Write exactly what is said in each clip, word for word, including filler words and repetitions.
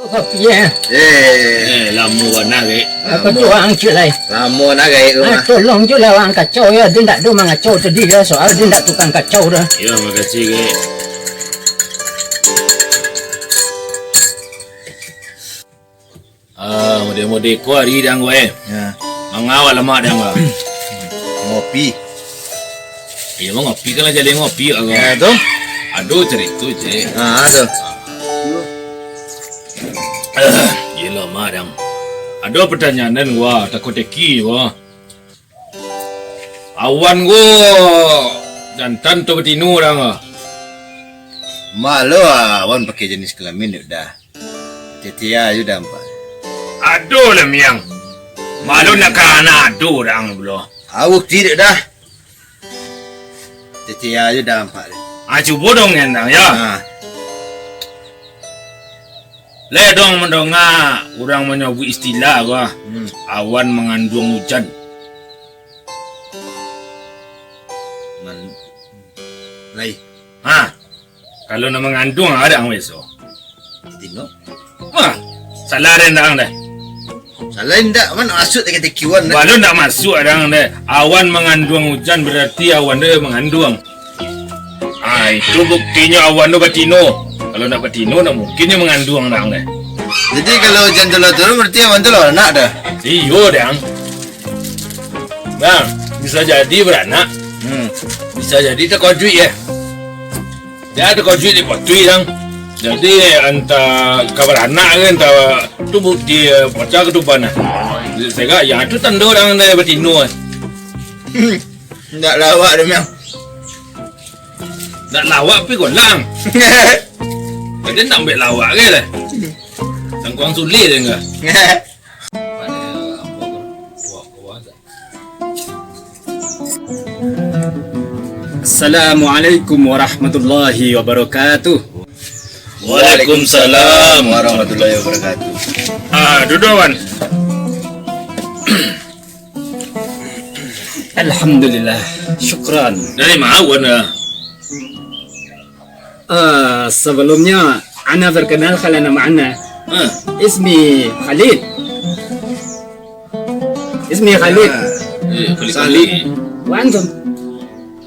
Kopi, eh. Eh. Eh, lamo bana, Gek. Aku tu urang ciek lai. Lamo bana, Gek, tu mah. Ah, tolong je lah urang kacau, ya. Dia ndak ado mangacau tadi, ya. Soal dia ndak tukang kacau dah. Ya, makasih, Gek. Ah, mode-mode ko ari dang, Gek. Ya. Mangawal lamak dang, Gek. Ngopi. Iyo, mangopi kan lah jaleh ngopi, Gek. Ya, tu. Ado carito, Cek. Ah, tu. Iyolah, Mak, dang. Ado pertanyaan nan wah, tako-teki wah. Awan ko jantan atau batino, dang? Mak lo, awan pakai jenis kelamin, dah. Tete ayo, dah, Mak. Ado lah, Miang. Mak lo nak kana ado, dang, pulo. Awak tidak, dah. Tete ayo, dah, Mak. Ah, cubo dong, Miang, dang, ya. Ah. Lai dong mandonga urang manyabuik istilah ko, hmm, awan manganduang ujan. Man-, lai. Ha, kalau nak manganduang, ado ang biaso. Tino. Ha, salah den dang deh. Salah indak, man, masuak teka-teki wan deh. Walau ndak masuak dang deh. Awan manganduang ujan, berarti awan tu manganduang. Ah, itu buktinyo awan tu batino. Kalau ndak batino, ndak mungkin nyo manganduang dang deh. Jadi, kalau ujan tu lah turun, berarti awan tu lah baranak dah? Iyo, dang. Bang, bisa jadi baranak. Hmm. Bisa jadi takajuik, ya. Ya, takajuik dipatuih, dang. Jadi, antah ka baranak ka, antah tu bukti, eh, pacah katuban lah. Sagak, ya, tu tando dang deh batino, eh. Ndak lawak doh, Miang. Ndak lawak pi golang. Jadi ndak ambek lawak ke lah. Sangkuang sulik deh enggak. Assalamualaikum warahmatullahi wabarakatuh. Waalaikumsalam warahmatullahi wabarakatuh. Ah, duduak, Wan. Alhamdulillah, syukran. Dari ma Wan, ah? Ah, sebelumnya, ana perkenalkan nama ana. Ah. Ismi Khalid. Ismi Khalid. Ah. Eh, Khalid, Khalid. Wa antum?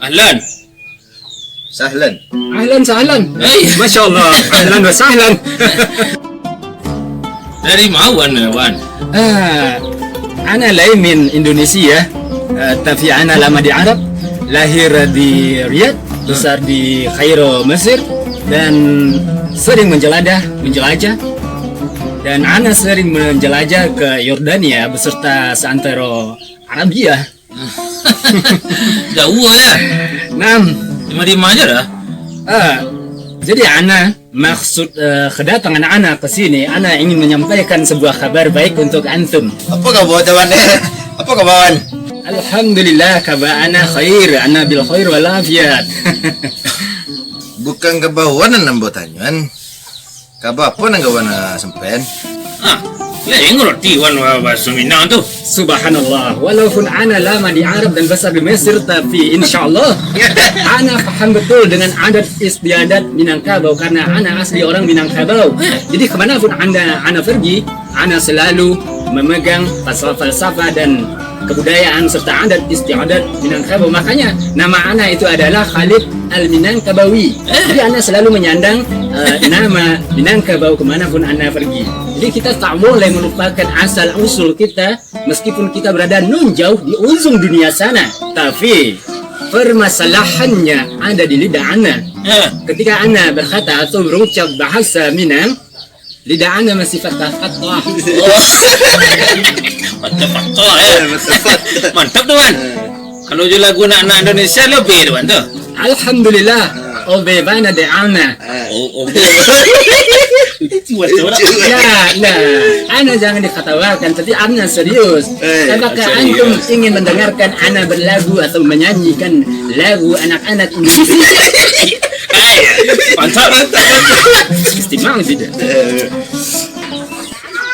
Ahlan. Sahlan. Ahlan sahlan. Hei. Masya Allah. Ahlan wa sahlan. Dari ma Wan, Wan? Ah, ana lai min Indonesia, ah, tapi ana lama di Arab, lahir di Riyadh, besar di Kairo, Mesir, dan sering menjelajah, menjelajah. Dan ana sering menjelajah ke Yordania beserta seantero Arabia. Jauah, ya? Naam. Dima-dima aja dah. Ah, jadi ana, maksud, eh, kedatangan ana ke sini, ana ingin menyampaikan sebuah kabar baik untuk antum. Apa kabar, Wan, eh? Apa kabar, Wan? Alhamdulillah, kabar ana khair, ana bil khair wal afiat. Bukan kabar Wan nan ambo tanyoan. Kaba apo nan kawan, ah, sampaian? Ah, lai ngarati wan, ah, bahaso Minang tu. Subhanallah, walaupun ana lama di Arab dan basar di Mesir, tapi insyaallah ana paham betul dengan adat istiadat Minangkabau karena ana asli orang Minangkabau. Jadi, ke mana pun anda, ana pergi, ana selalu memegang falsafah-falsafah dan kebudayaan serta adat istiadat Minangkabau. Makanya, nama ana itu adalah Khalid Al-Minangkabawi. Jadi, ana selalu menyandang, eh, nama Minangkabau ke mana pun ana pergi. Jadi, kita tak boleh melupakan asal usul kita, meskipun kita berada nun jauh di ujung dunia sana. Tapi, permasalahannya ada di lidah ana. Eh. Ketika ana berkata atau berucap bahasa Minang, lidah ana masih patah-patah. Oh. Patah-patah, ya. Ya, patah-patah. Mantap tu, Wan. Eh. Kalau jo lagu anak-anak Indonesia, lebih tu, Wan, tu. Alhamdulillah. Eh. Obe bana de ana. Eh. Oh, obe. Itu, Wan, tu, Wan. Ya, nah. Ana jangan dikatawakan, tapi ana serius. Eh. Apakah antum ingin mendengarkan ana berlagu atau menyanyikan lagu anak-anak Indonesia? Mantap, mantap, mantap. Istimang tidak.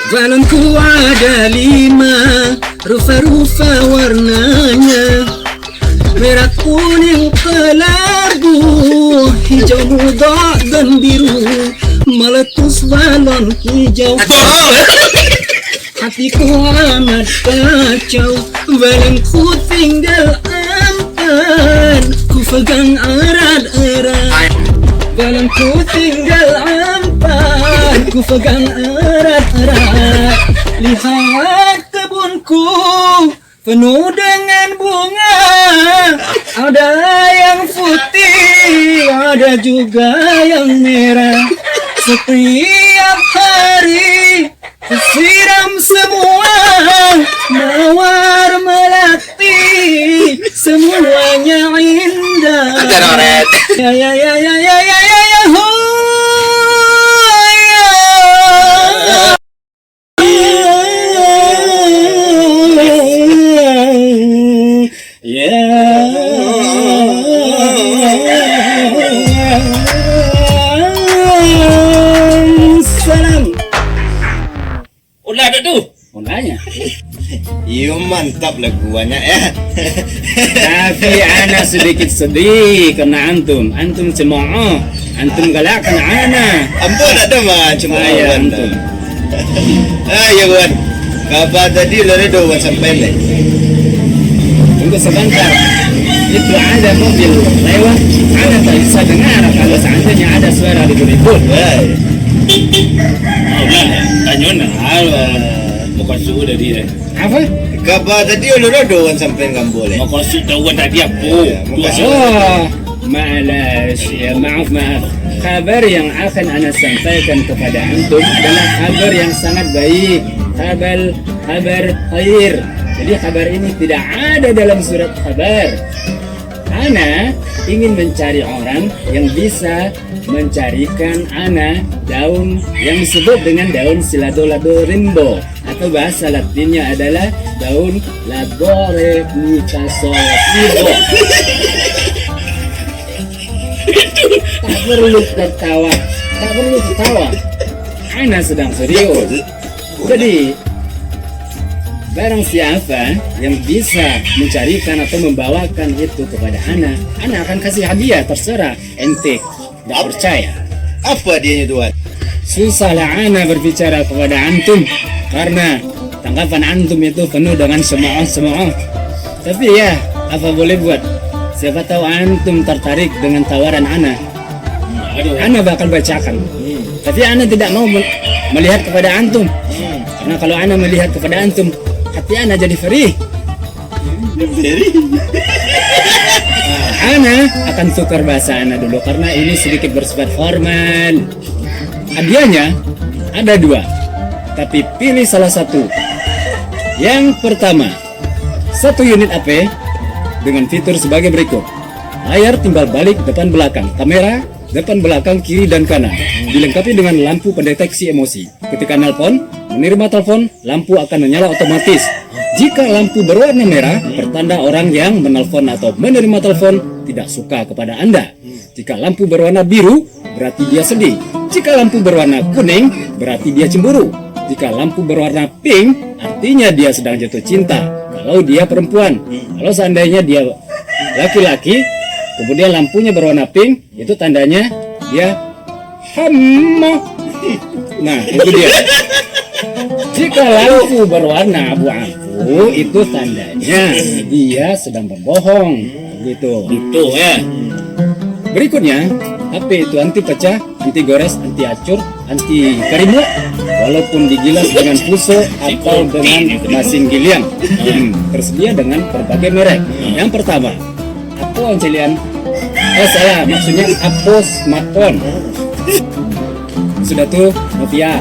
Balonku ada lima, rupa-rupa warnanya. Merah, kuning, kelabu, hijau, muda, dan biru. Meletus balon hijau. Hatiku amat kacau. Balonku tinggal ampat. Ku pegang erat-erat. Balonku tinggal ampat. Ku pegang erat-erat. Lihat kebunku. Penuh dengan bunga, ada yang putih, ada juga yang merah. Setiap hari kusiram semua, mawar melati, semuanya indah. Ajar, Oret. Ya, ya, ya, ya, ya, ya, ya, ya, ho, ya. Ya. Salam. Ulah dah tu. Ulahnya. Iyo, mantap lagu banyak ya. Tapi ana sedikit sedih karena antum. Antum cemooh. Antum galak karena ana. Ambo dak ado mah cemooh. Saya antum. Ah, ya, Wan. Kaba tadi lah ado Wan sampaian deh. Tunggu sebentar. Itu ada mobil lewat. Ana tak bisa dengar kalau seandainya ada suara ribut-ribut. Ya. Oh, nah, tanyo nah. Halo. Bukan suhu dari dia. Apa? Kaba tadi ulun ado Wan sampaian ka ambo leh. Makasih tahu Wan tadi apa? Ya, makasih. Oh, malas. Ya, maaf, maaf. Kabar yang akan ana sampaikan kepada antum adalah kabar yang sangat baik. Kabar, kabar khair. Jadi, kabar ini tidak ada dalam surat kabar. Ana ingin mencari orang yang bisa mencarikan ana daun yang disebut dengan daun silado-lado rimbo, atau bahasa latinnya adalah daun labore nicasolfibo. Tak perlu tertawa, tak perlu tertawa. Ana sedang serius. Jadi, barang siapa yang bisa mencarikan atau membawakan itu kepada ana, ana akan kasih hadiah, terserah ente. Tidak percaya. Apa hadiahnyo tu, Wan? Susahlah ana berbicara kepada antum, karena tanggapan antum itu penuh dengan cemooh-cemooh. Tapi ya, apa boleh buat? Siapa tahu antum tertarik dengan tawaran ana. Aduh. Ana bakal bacakan. Hmm. Tapi ana tidak mau me-, melihat kepada antum. Hmm. Karena kalau ana melihat kepada antum, hati ana jadi perih. Jadi. Ana akan tukar bahasa ana dulu karena ini sedikit bersifat formal. Hadiahnya ada dua, tapi pilih salah satu. Yang pertama, satu unit A P dengan fitur sebagai berikut. Layar timbal balik depan belakang, kamera depan belakang, kiri dan kanan, dilengkapi dengan lampu pendeteksi emosi. Ketika nelpon, menerima telepon, lampu akan menyala otomatis. Jika lampu berwarna merah, pertanda orang yang menelpon atau menerima telepon tidak suka kepada Anda. Jika lampu berwarna biru, berarti dia sedih. Jika lampu berwarna kuning, berarti dia cemburu. Jika lampu berwarna pink, artinya dia sedang jatuh cinta. Kalau dia perempuan, kalau seandainya dia laki-laki, kemudian lampunya berwarna pink, itu tandanya dia hammo. Nah, itu dia. Jika lampu berwarna abu-abu, itu tandanya dia sedang berbohong. Gitu. Betul, ya. Berikutnya, H P itu anti pecah, anti gores, anti acur, anti karimuk, walaupun digilas dengan puso atau dengan mesin giliang. Hmm, tersedia dengan berbagai merek. Yang pertama, Apo ang calian? Eh, salah, maksudnya Apo smartphone. Sudah tu, Nokia.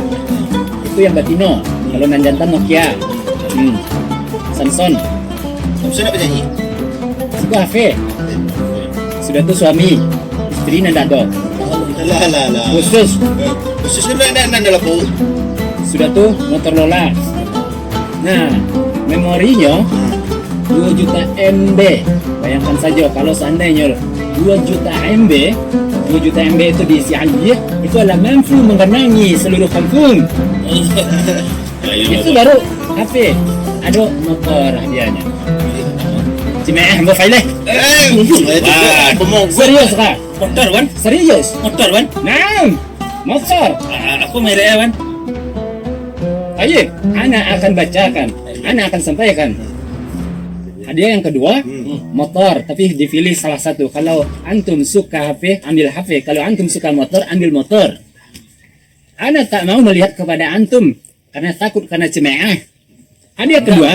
Itu yang batino. Kalau nan jantan Nokia. Hmm. Samsung. Samsung nak penyanyi? Suka H P. Sudah tu suami. Isteri nan dak ado. Alah, alah, alah. Khusus. Eh, khusus tu nak, nak, nak dalam bau. Sudah tu, Motorola. Nah, memorinyo duo juta M B. Bayangkan sajo, kalau seandainyo duo juta M B, duo juta M B itu diisi aia, itu adalah mampu menggenangi seluruh kampung. Itu baru H P. Ado motor hadiahnyo. Cimeh, ambo file. Eh, itu Wah. Serius kah? Motor, Wan? Serius? Motor, Wan? Nah. Motor. Ah, apa mereknya, Wan? Baik, ana akan bacakan, ana akan sampaikan. Hadiah yang kedua, motor, tapi dipilih salah satu. Kalau antum suka H P, ambil H P. Kalau antum suka motor, ambil motor. Ana tak mau melihat kepada antum karena takut kena cemeeh. Hadiah kedua,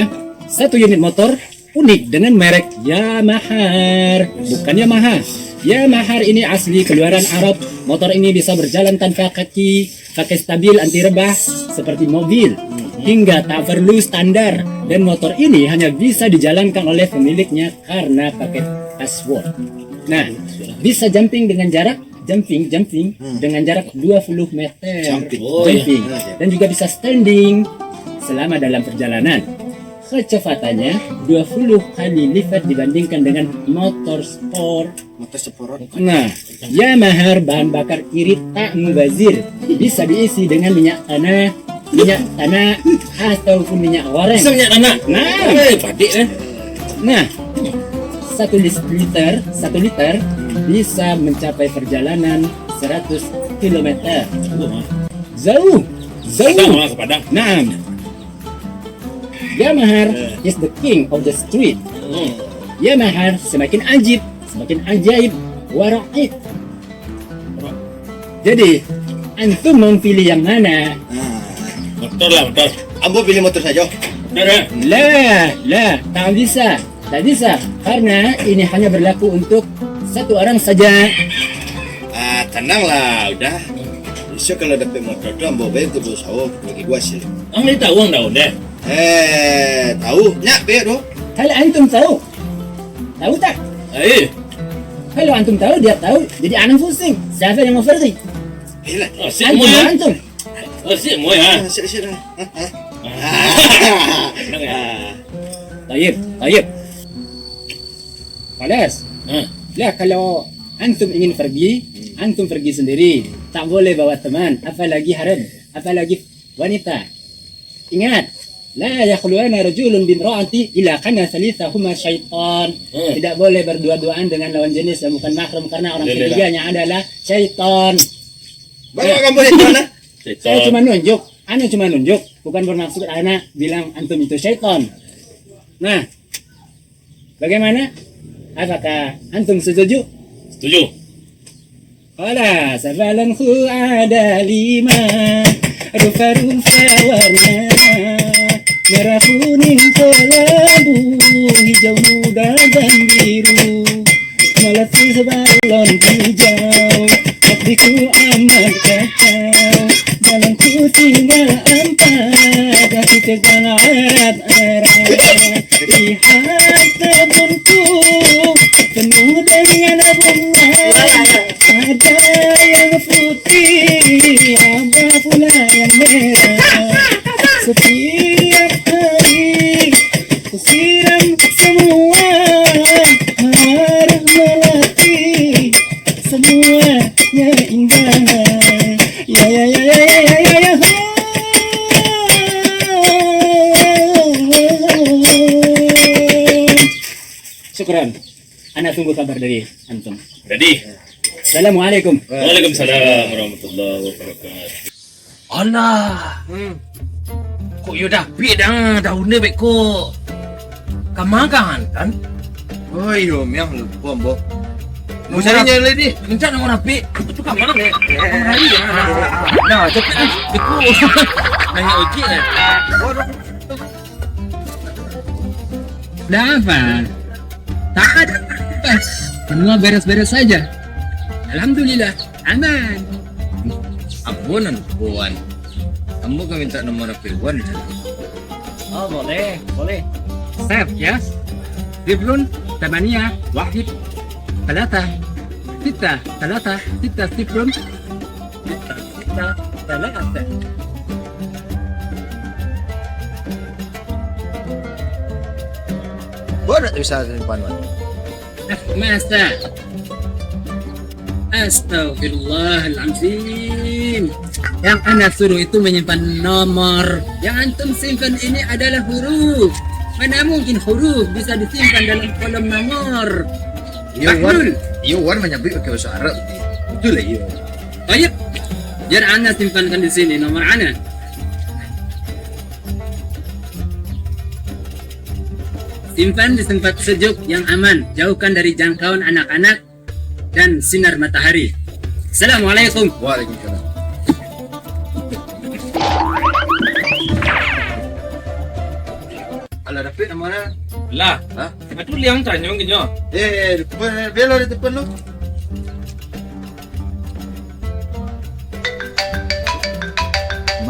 satu unit motor unik dengan merek Yamaha. Bukan Yamaha. Yamaha ini asli keluaran Arab. Motor ini bisa berjalan tanpa kaki, pakai stabil anti rebah seperti mobil, hingga tak perlu standar. Dan motor ini hanya bisa dijalankan oleh pemiliknya karena pakai password. Nah, bisa jumping dengan jarak, jumping, jumping, dengan jarak dua puluh meter. Jumping. Oh, iya. Jumping. Dan juga bisa standing selama dalam perjalanan. Kecepatannya dua puluh kali lipat dibandingkan dengan motor sport. Motor sport. Nah, Yamaha bahan bakar irit tak mubazir. Bisa diisi dengan minyak tanah, minyak tanah, ataupun minyak goreng. Bisa minyak tanah? Nah. Eh, padik, eh. Nah, satu lis-, liter, satu liter bisa mencapai perjalanan seratus kilometer. Jauh, jauh. Padang, Wan, ke Padang. Nah, Yamaha is the king of the street. Yamaha semakin ajib, semakin ajaib, waraib. Jadi, antum mau pilih yang mana? Motor lah, motor. Ambo pilih motor sajo. Motor, ya? Lah, lah, tak bisa. Tak bisa, karena ini hanya berlaku untuk satu orang saja. Ah, tenanglah, udah. Besok kalau dapat motor tu, ambo bayar tu berusaha bagi dua sih. Ang ni tahu ang dah, udah. Eh, tahu. Nyak, bayar tu. Kalau antum tahu, tahu tak? Eh. Kalau antum tahu, dia tahu, jadi anang pusing. Siapa yang mau pergi? Eh, lah. Oh, si antum, Moy, ya? Antum. Oh, si Moy, ya? Ah, siap, siap dah. Ah, ah. Tenang, ya? Ah. Taib, taib. Malas. Hah? Lah, kalau antum ingin pergi, antum pergi sendiri. Tak boleh bawa teman, apalagi harem, apalagi wanita. Ingat, la yakhluwana rajulun bimra'ati illa kana salisahuma syaitan. Hmm. Tidak boleh berdua-duaan dengan lawan jenis yang bukan mahram, karena orang ketiganya adalah syaitan. Banyak kamu syaitan, ah? Saya cuma nunjuk, ana cuma nunjuk, bukan bermaksud ana bilang antum itu syaitan. Nah, bagaimana? Apakah antum setuju? Setuju. Qala, sabalanku ada lima, rupa-rupa warna, merah, kuning, kelabu, hijau muda dan biru. Melati sebalon hijau, hatiku amat kacau. Jalanku tinggal empat, aku pegang erat-erat. Lihat kebunku, penuh dengan bunga. Ada yang putih, ada pula yang merah. Setiap hari kusiram semua, harus melati semuanya indah. Ya, ya, ya, ya, ya, ya, ya, ya. Syukran. Ana tunggu kabar dari antum. Jadi. Assalamualaikum. Waalaikumsalam warahmatullahi wabarakatuh. Alah. Hmm. Kok yo dapik dah daun ni beko? Kamakan kan? Oh iyo, miang lupo, Ambo. Mau cari jalan ni. Mencak nomor H P. Itu tu kamar ni. Kamar hari ya. Nah, cepat ni. Beko. Nanya ojek ya. Dah apa? Tak ada. Semua beres-beres saja. Alhamdulillah, aman. Ambo nan Wan. Ambo ka minta nomor H P Wan. Oh, boleh, boleh. Save, ya. Sifrun, tamania, wahid, talata, sita, talata, sita, sifrun, sita, sita, talata. Wan, bisa simpan, Wan. Masa? Astagfirullahalazim. Yang ana suruh itu menyimpan nomor. Yang antum simpan ini adalah huruf. Mana mungkin huruf bisa disimpan dalam kolom nomor? Iyo, Wan. Bahlul. Iyo, Wan manyabuik pakai bahasa Arab. Betul lah, iyo. Baik. Biar ana simpankan di sini nomor ana. Simpan di tempat sejuk yang aman, jauhkan dari jangkauan anak-anak dan sinar matahari. Assalamualaikum. Waalaikumsalam. Alah, dapek nomor ana? Lah. Hah? Atu liang tanyo nyo. Eh, eh, belo di depan lu.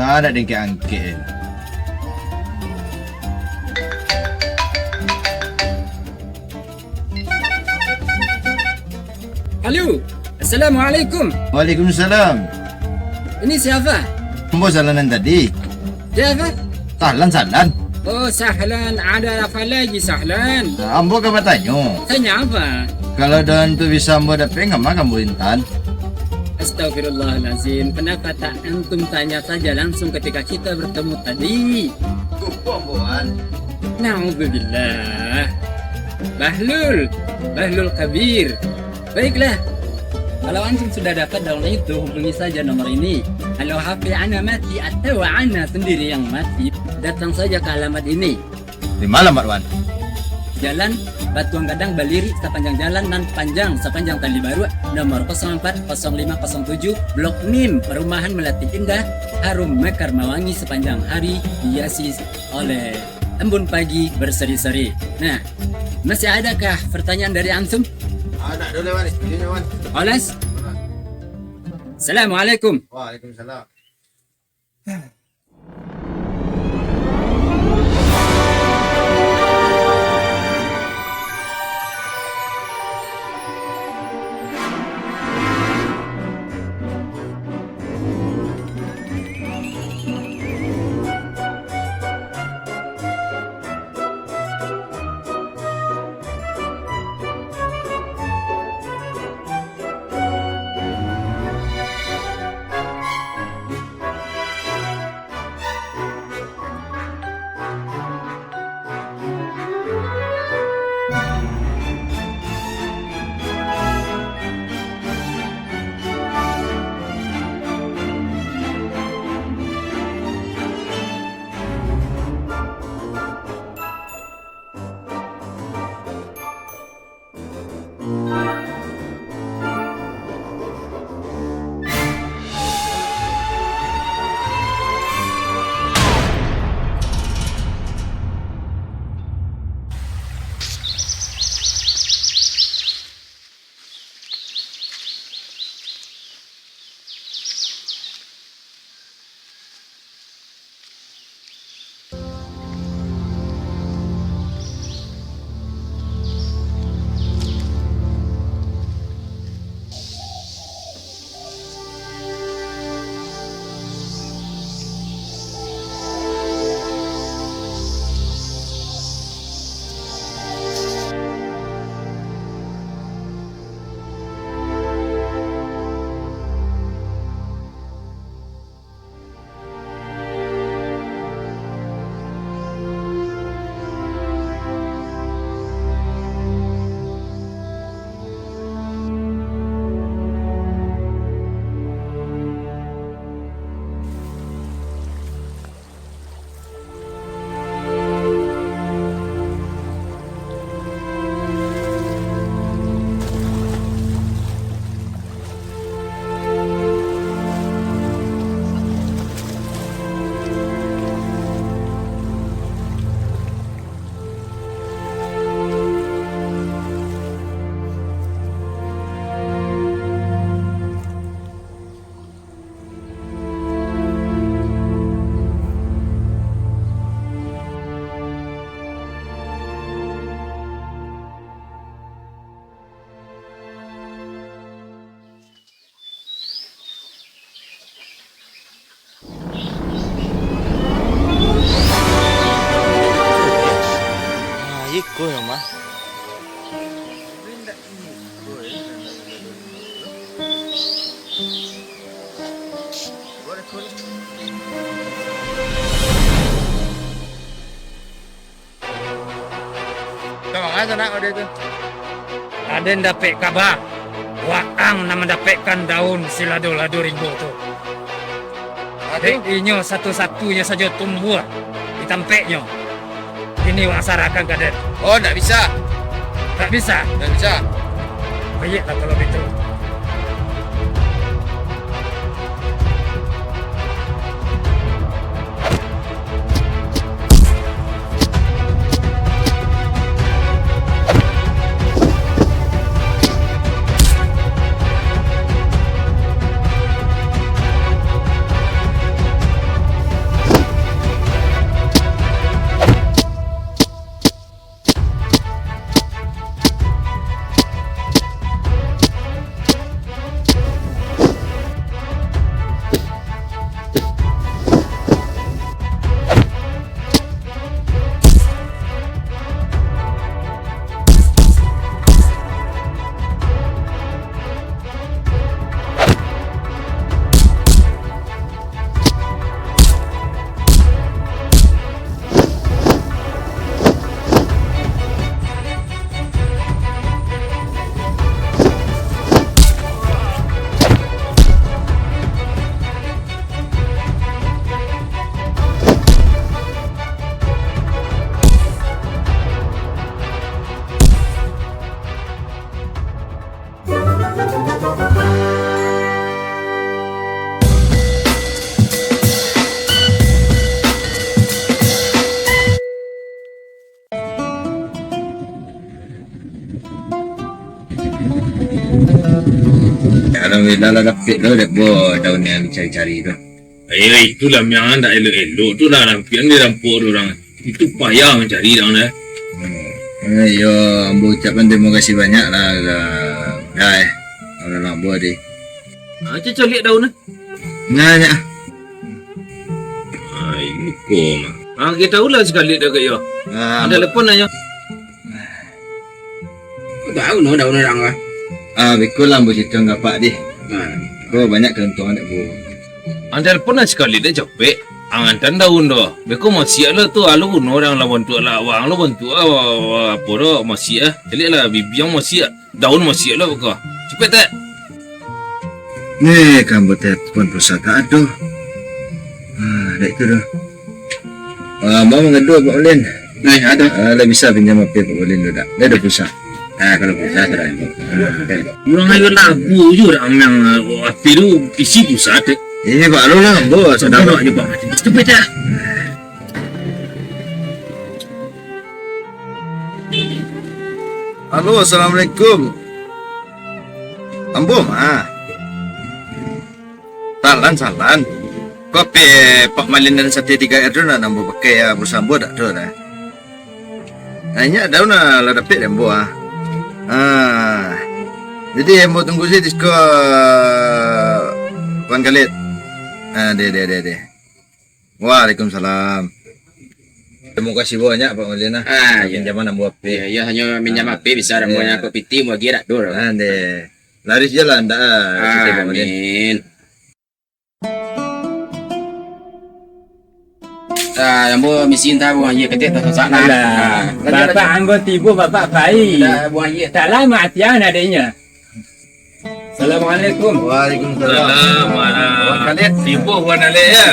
Mana dengke angke? Halo, assalamualaikum. Waalaikumsalam. Ini siapa? Ambo Sahlan nan tadi. Siapa? Sahlan, Sahlan. Oh, Sahlan. Ada apa lagi, Sahlan? Nah, ambo ka batanyo. Tanya apa? Kalau daun tu bisa ambo dapek, ngama ka ambo intan? Astagfirullahalazim. Kenapa tak antum tanya saja langsung ketika kita bertemu tadi? Kupo ambo, Wan. Naudzubillah. Bahlul. Bahlul Kabir. Baiklah, kalau antum sudah dapat daun itu, hubungi saja nomor ini. Kalau H P ana mati atau ana sendiri yang mati, datang saja ke alamat ini. Di mana alamat, Wan? Jalan Batuang Gadang Baliri, sapanjang jalan nan panjang, sapanjang tali baruak, nomor kosong empat kosong lima kosong tujuh, Blok enam, perumahan Melati Indah, harum mekar mawangi sepanjang hari, dihiasi oleh embun pagi berseri-seri. Nah, masih adakah pertanyaan dari antum? Ah, nak dulu, Wan. Setuju, Wan. Oles? Assalamualaikum. Waalaikumsalam. Ah, iko yo, mah. Ka manga sanak kau tu? Raden dapek kaba, waang nan mandapekkan daun silado-lado rimbo tu. Dek inyo satu-satunyo sajo tumbuah di tampeknyo. Kini wak sarakan ka den. Oh, ndak bisa. Ndak bisa? Ndak bisa. Baiaklah kalau baitu. Alhamdulillah lah dapek tu, dek bo daun yang dicari-cari tu. Eh, itulah yang ndak elok-elok tu lah, rampiang dirampok tu urang. Itu payah mancari daun eh. Hmm. Eh, yo, ambo ucapkan terima kasih banyak lah, lah, dah eh. Orang nak buat deh. Ha, caliak daun eh. Nah, nyak. Ha, ini ko mah. Ha, kita ulah sekali dah ke yo. Ah, ada telepon aja. Kau tahu no daun orang lah. Ah, beko lah ambo cerita dengan apak deh. Nah. Kau banyak keuntungan dek bu. Ang telepon lah sekali dek capek. Ang antan daun doh. Beko masiak lah tu, alu guno orang lah bantuak lah awak, ang lah bantuak lah, apo doh, masiak ah. Caliak lah bibiang masiak. Daun masiak lah beko. Capek tak? Ni kan buat telepon pulsa tak ada. Ah, dah itu dah. Ah, mau mengadu Pak Ulin. Nah, ada. Ah, lah bisa pinjam H P Pak Ulin tu tak? Dia ada pulsa. Ah, kalau pulsa sudah. Ah, kan. Urang ayo lagu je urang yang, ah, H P tu isi pulsa tu. Ini Pak Ulin lah, bos. Sudah. Sudah je, Pak. Cepat dah. Halo, assalamualaikum. Ambo mah. Salan, salan. Kopi Pak Malin dan sate tiga R tu nak ambo pakai ya bersambut tak tu dah. Nanya daun lah, lah dapik dek ambo ah. Ah. Jadi ambo tunggu sih disko Wan Khalid. Ah, deh, deh, deh, deh. Waalaikumsalam. Terima kasih banyak Pak Malin ah. Ah, ya. Pinjaman ambo H P. Ya, ya, hanya minjam Ah. H P bisa ambo Ya. Nyangkut piti, ambo lagi dak dur. Ah, deh. Laris je lah ndak ah, Pak Malin. Amin. Ah, ambo misi entah buang aia ketek tak sasak nah. Alah, Ah, lanjut, bapak lanjut. Ambo tibo, bapak pai. Dah buang aia. Tak lama tiang adanya. Assalamualaikum. Waalaikumsalam. Salam, malam. Wan Khalid. Tibo Wan Alek ya.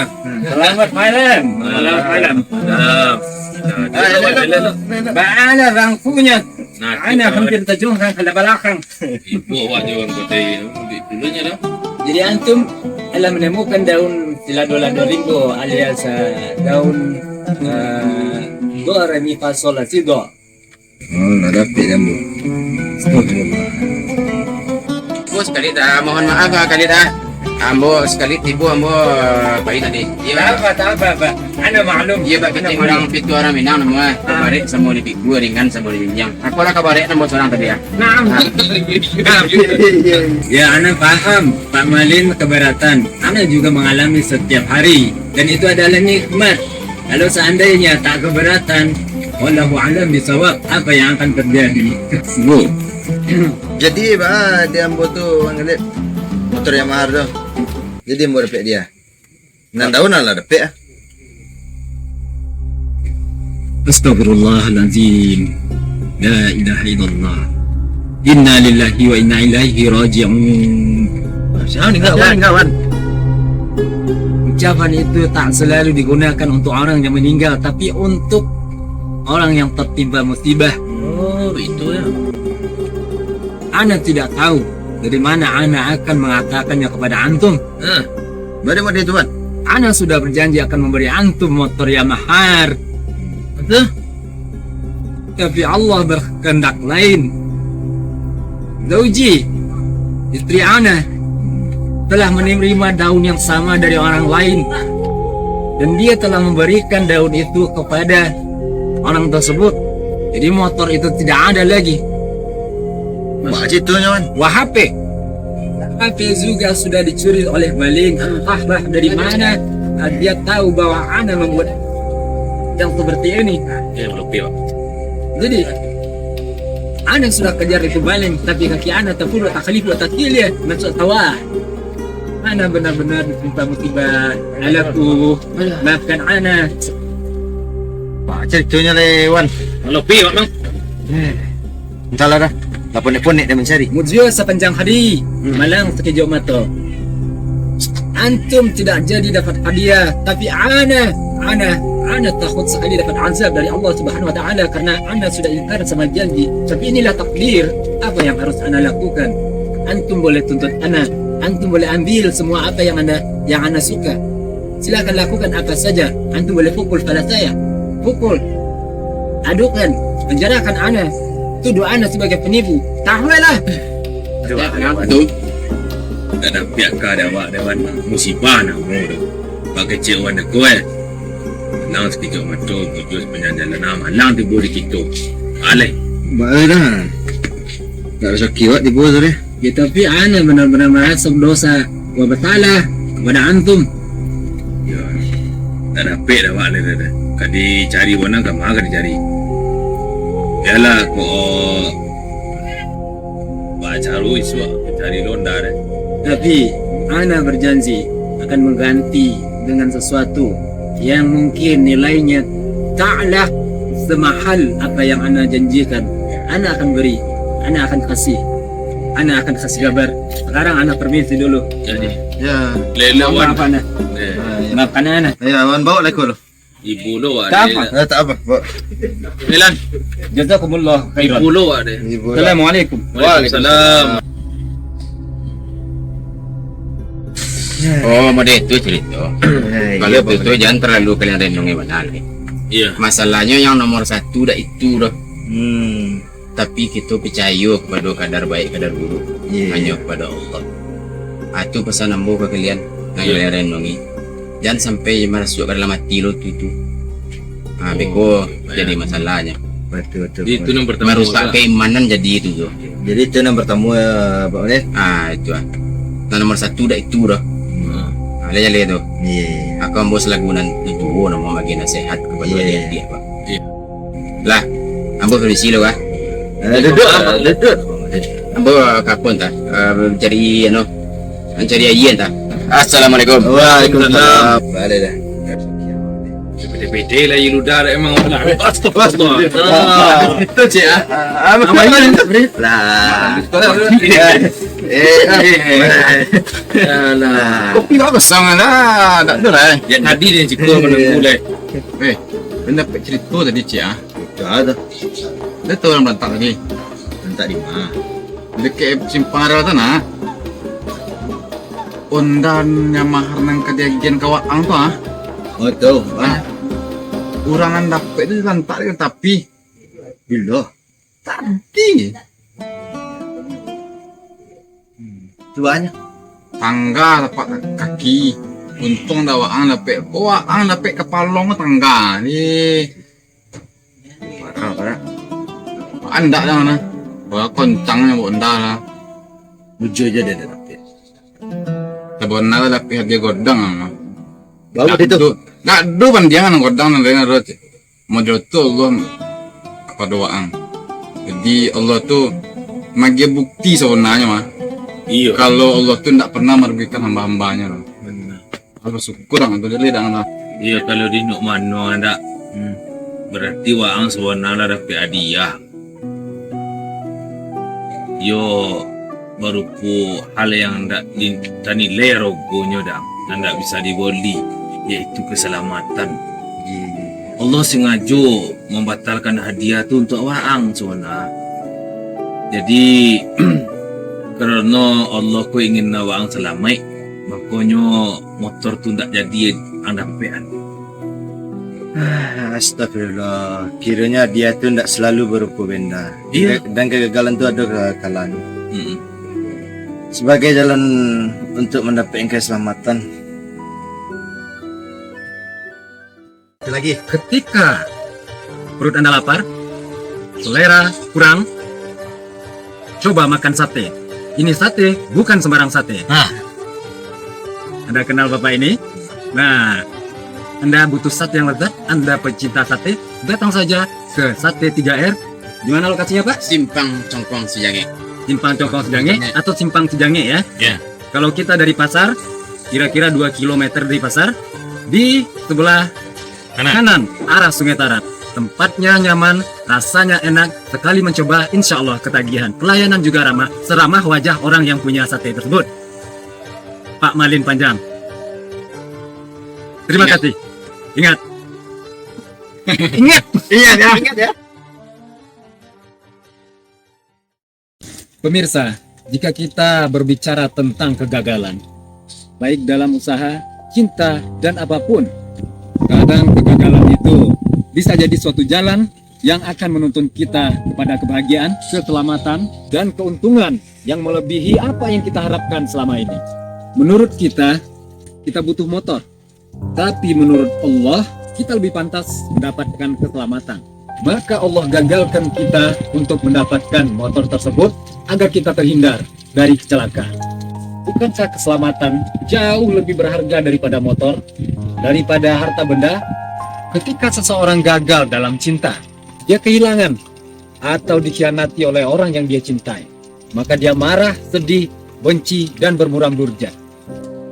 Selamat malam. Selamat malam. Salam. Ah, ya, ya, ya, ya. Baalah bangkunya. Nah, Ana kita hampir tajungkang ka balakang. Ibo awak je urang kote, di dulunya lah. Jadi antum telah menemukan daun silado-lado rimbo alias, eh, daun, eh, do, re, mi, fa, sol, la, si, do. Oh, lah dapik dah, Bu. Astagfirullah. Bu, sakali dah, mohon maaf, ah, sakali dah. Ambo sakali tibo ambo, ah, pai tadi. Iyo. Tak apa, tak apa, Pak. Ana maklum. Iyo, Pak, Ana kito maklum. Urang Pitu, urang Minang namo, ah. Ah. Kabarek samo di pigu, ringan samo di jinjiang. Apolah kabarek namo surang tadi, ah? Naam. Ah. Naam. Ya, ana paham. Pak Malin keberatan. Ana juga mengalami setiap hari. Dan itu adalah nikmat. Kalau seandainya tak keberatan, wallahu a'lam bishawab, apa yang akan terjadi? Bu. Jadi, bah, di ambo tu, Bang Khalid, motor Yamaha tu. Jadi, ambo dapek dia. Nan daun lah dapek, ah. Astagfirullahalazim. La ilaha illallah. Inna lillahi wa inna ilaihi raji'un. Siapa ni, kawan? Kawan. Ucapan itu tak selalu digunakan untuk orang yang meninggal, tapi untuk orang yang tertimpa musibah. Oh, itu ya. Ana tidak tahu dari mana ana akan mengatakannya kepada antum. Hah? Bagaimana itu, Wan? Ana sudah berjanji akan memberi antum motor Yamaha. Betul? Tapi Allah berkehendak lain. Zauji, istri ana, telah menerima daun yang sama dari orang lain. Dan dia telah memberikan daun itu kepada orang tersebut. Jadi motor itu tidak ada lagi. Baa caritonyo, Wan? Wah, H P. H P juga sudah dicuri oleh maling. Entahlah dari mana, ah, dia tahu bahwa ana membuat yang seperti ini. Ya, melupi, Pak. Jadi, ana sudah kejar itu maling, tapi kaki ana terpuruk, tak kalifu, tak kilia, masuk sawah. Ana benar-benar ditimpa musibah. Alaku, maafkan ana. Baa caritonyo lai, Wan? Melupi, Pak, Bang. Eh. Entahlah dah. Lah ponek-ponek dia mancari. Mujua sapanjang hari, hmm, malang sakejok mato. Antum tidak jadi dapat hadiah, tapi ana, ana, ana takut sekali dapat azab dari Allah Subhanahu wa Taala karena ana sudah ingkar sama janji. Tapi inilah takdir, apa yang harus ana lakukan? Antum boleh tuntut ana, antum boleh ambil semua apa yang anda, yang ana suka. Silakan lakukan apa saja. Antum boleh pukul kepala saya. Pukul. Adukan. Penjarakan ana. Tuduh ana sebagai penipu. Tahulah. Aduh, aduh. Aduh. Tak ada pihak ka ada awak dewan. Musibah namo tu. Pak kecil wan deko, eh. Malang sakejok mato, mujua sapanjang jalan. Nah, malang tibo di kito. Aleh. Bae dah. Tak ada sakit awak tibo tu deh. Ya, tapi ana benar-benar merasa berdosa wa bersalah kepada antum. Ya, tak dapek dah awak ni dah. Ka dicari wana ka ma ka dicari. Bialah ko bacaro isuak cari londa deh. Tapi ana berjanji akan mengganti dengan sesuatu yang mungkin nilainya taklah semahal apa yang ana janjikan. Ana akan beri, ana akan kasih, ana akan kasih kabar. Sekarang ana permisi dulu. Jadi, ya. Lelo, Wan. Maaf, ana. Eh. Maafkan ana. Ya, Wan, bawa lah ko lo. Ibu lo, Wan. Tak apa. Eh, tak apa, bawa. Milan. Jazakumullah khairan. Ibu lo, Wan. Ibu lo. Assalamualaikum. Waalaikumsalam. Oh, model itu cerita. Eh, kalau iya, itu, Bang. Jangan terlalu kalian renungi benar. Iya. Masalahnya yang nomor satu dah itu dah. Hmm. Tapi kito picayo kapado kadar baik, kadar buruk, iya, hanyo kapado Allah. Ah, tu pasan ambo ka kalian, nan, iya, kalian renungi. Jangan sampai marasuak ka dalam ati lo tu, tu. Ah, oh, beko, iya, jadi masalahnyo. Betul, betul. Jadi, itu nan pertama, marusak keimanan jadi itu tu. Jadi, itu nan pertama, ya, Pak, ya? Ah, itu ah. Nan nomor satu dah itu dah. Hmm. Ah, lihat, lihat tu. Iya, iya. Aku ambo selaku nan tuo namo bagi nasihat kapado, iya, adik-adik, Pak. Iya. Lah, ambo permisi lo, ah. Eh, duduk, Abang, duduk. Ambo ka pun ta, eh, cari, anu, cari aia ta. Assalamualaikum. Waalaikumsalam. Balik dah. Pede-pede lah, ilu dah emang. Astagfirullah. Ah, itu, Cik, ah. Ah, apa ini? Lah. Eh, eh, eh. Alah. Kopi tak kosong lah. Tak ada lah, eh. Ya, tadi dia cakap menunggu lah. Eh, benda cerita tadi, Cik, ah. Dah ada. Dia tahu orang berantak tadi. Berantak di mana? Dekat simpang rel tu, nah. Ondanyo mahar nan ka diagiahan ka waang tu, ah. Oh, tu, ah. Urang nan dapek tu dilantak di tapi. Bilo? Tadi. Tuanyo. Tangga tapak kaki. Untuang dah waang dapek. Waang dapek kapalong tangga. Ni. Parah, parah. Andak dah mana? Wah, kontangnyo buat ndak lah. Bujur je dia dah dapek. Sabana lah dapek hadiah godang lah. Bawa dia tu. Gak ado bandiangan godang nan lain ado, Cik. Model tu Allah kapado waang. Jadi Allah tu magiah bukti sabananyo mah. Iyo. Kalau Allah tu ndak pernah marugikan hamba-hambanya lah. Benar. Bersyukur ang tu jadi dang lah. Iyo, kalau di nuk mano ndak, hmm, berarti waang sabananyo lah dapek hadiah. Yo, barupo hal yang ndak di-, tanilai rogonyo, dang. nan ndak bisa diboli, yaitu keselamatan. Allah sengajo mambatalkan hadiah tu untuak waang, sabananyo. Jadi, karano Allah ko ingin waang salamaik, makonyo motor tu ndak jadi ang dapek-an. Ah, astagfirullah. Kiranya hadiah tu ndak selalu berupa benda. Iya. Dan kegagalan tu ada kekalahan. Mm-mm. Sebagai jalan untuk mendapatkan keselamatan. Lagi. Ketika perut Anda lapar, selera kurang, coba makan sate. Ini sate, bukan sembarang sate. Nah. Anda kenal Bapak ini? Nah, Anda butuh sate yang lezat, Anda pecinta sate, datang saja ke Sate tiga R. Di mana lokasinya, Pak? Simpang Congkuang Sijangek. Simpang Congkuang Sijangek atau Simpang Sijangek, ya? Ya. Kalau kita dari pasar, kira-kira dua kilometer dari pasar, di sebelah kanan, arah Sungai Tarat. Tempatnya nyaman, rasanya enak, sekali mencoba, insya Allah ketagihan. Pelayanan juga ramah, seramah wajah orang yang punya sate tersebut. Pak Malin Panjang. Terima kasih. Ingat. Ingat. Ingat ya. Ingat ya. Pemirsa, jika kita berbicara tentang kegagalan, baik dalam usaha, cinta, dan apapun, kadang kegagalan itu bisa jadi suatu jalan yang akan menuntun kita kepada kebahagiaan, keselamatan, dan keuntungan yang melebihi apa yang kita harapkan selama ini. Menurut kita, kita butuh motor. Tapi menurut Allah, kita lebih pantas mendapatkan keselamatan. Maka Allah gagalkan kita untuk mendapatkan motor tersebut agar kita terhindar dari kecelakaan. Bukankah keselamatan jauh lebih berharga daripada motor, daripada harta benda? Ketika seseorang gagal dalam cinta, dia kehilangan atau dikhianati oleh orang yang dia cintai, maka dia marah, sedih, benci, dan bermuram durja.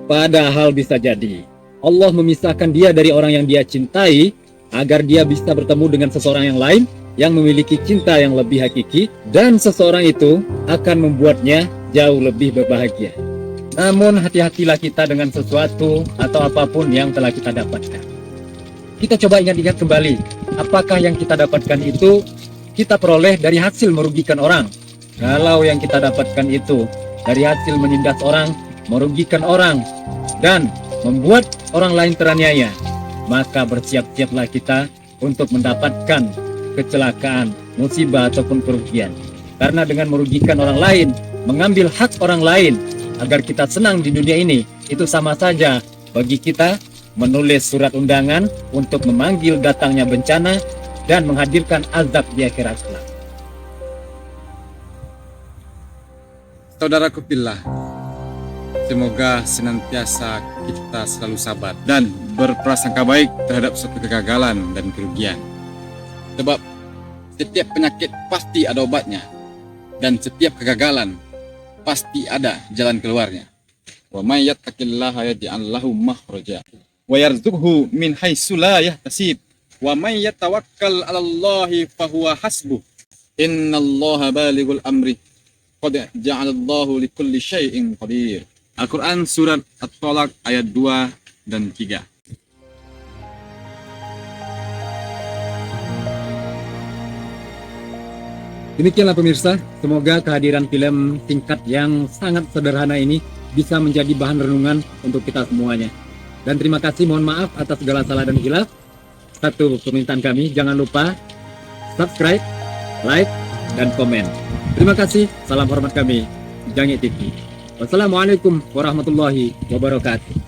Padahal bisa jadi Allah memisahkan dia dari orang yang dia cintai, agar dia bisa bertemu dengan seseorang yang lain yang memiliki cinta yang lebih hakiki, dan seseorang itu akan membuatnya jauh lebih berbahagia. Namun, hati-hatilah kita dengan sesuatu atau apapun yang telah kita dapatkan. Kita coba ingat-ingat kembali, apakah yang kita dapatkan itu kita peroleh dari hasil merugikan orang? Kalau yang kita dapatkan itu dari hasil menindas orang, merugikan orang, dan membuat orang lain teraniaya, maka bersiap-siaplah kita untuk mendapatkan kecelakaan, musibah, ataupun kerugian. Karena dengan merugikan orang lain, mengambil hak orang lain agar kita senang di dunia ini, itu sama saja bagi kita menulis surat undangan untuk memanggil datangnya bencana dan menghadirkan azab di akhirat kelak. Saudaraku fillah, semoga senantiasa kita selalu sabar dan berprasangka baik terhadap suatu kegagalan dan kerugian. Sebab setiap penyakit pasti ada obatnya, dan setiap kegagalan pasti ada jalan keluarnya. Wa may yattaqillaha yaj'al lahu makhraja wa yarzuqhu min haitsu la yahtasib. Wa may yatawakkal 'alallahi fahuwa hasbuh. Innallaha balighul amri. Qad ja'alallahu likulli syai'in qadir. Al-Quran surat At-Thalaq ayat dua dan tiga. Demikianlah pemirsa, semoga kehadiran film singkat yang sangat sederhana ini bisa menjadi bahan renungan untuk kita semuanya. Dan terima kasih, mohon maaf atas segala salah dan khilaf. Satu permintaan kami, jangan lupa subscribe, like, dan komen. Terima kasih, salam hormat kami, Jangek T V. Wassalamualaikum warahmatullahi wabarakatuh.